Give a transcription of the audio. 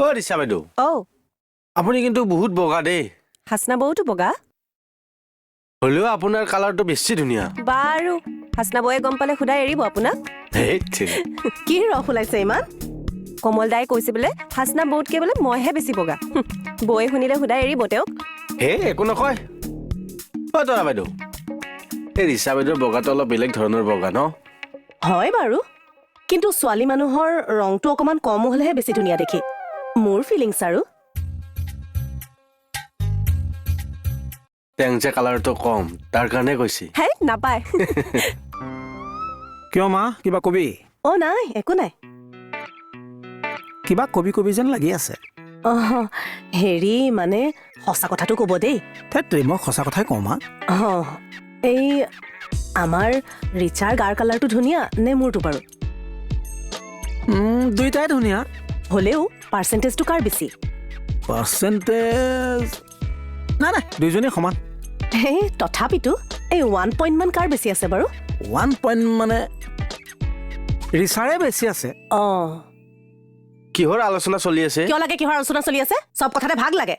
অ' ৰিচা বাইদেউ। অ'। আপুনি কিন্তু বহুত বগা দেই। হাচনা বৌতো বগা। হ'লেও আপোনাৰ কালাৰটো বেছি ধুনীয়া। বাৰু, হাচনা বৌয়ে গম পালে সুদাই এৰিব আপোনাক। ধেইত তেৰি। কি ৰস ওলাইছে ইমান? কমল দাই কৈছে বোলে হাচনা বৌতকে বোলে মইহে বেছি বগা। বৌয়ে শুনিলে সুদাই এৰিব তেওঁক। হে, একো নকয়। অ' তৰা বাইদেউ, এই ৰিচা বাইদেউৰ বগাটো অলপ বেলেগ ধৰণৰ বগা ন? হয় বাৰু, কিন্তু ছোৱালী মানুহৰ ৰংটো অকমান কম হ'লেহে বেছি ধুনীয়া দেখি, মোৰ ফিলিংছ আৰু। টেং যে কালাৰটো কম, তাৰ কাৰণে কৈছে। হে, নাপায়। কিয় মা, কিবা কবি? অ' নাই, একো নাই। কিবা কবি কবি যেন লাগি আছে। অ' হেৰি, মানে সঁচা কথাটো ক'ব দেই। ধেত, মই সঁচা কথাই কওঁ মা। অ' এই আমাৰ ৰিচাৰ গাৰ কালাৰটো ধুনীয়া নে মোৰটো বাৰু? দুইটাই ধুনীয়া। হ'লেও পাৰ্চেণ্টেজটো কাৰ বেছি? পাৰ্চেণ্টেজ নাই নাই, দুইজনী সমান। এই তথাপিতো এই 1 পইণ্ট মান কাৰ বেছি আছে বাৰু? 1 পইণ্ট মানে ৰিচাৰে বেছি আছে। অঁ। কিহৰ আলোচনা চলি আছে? কিয় লাগে কিহৰ আলোচনা চলি আছে? চব কথাতে ভাগ লাগে।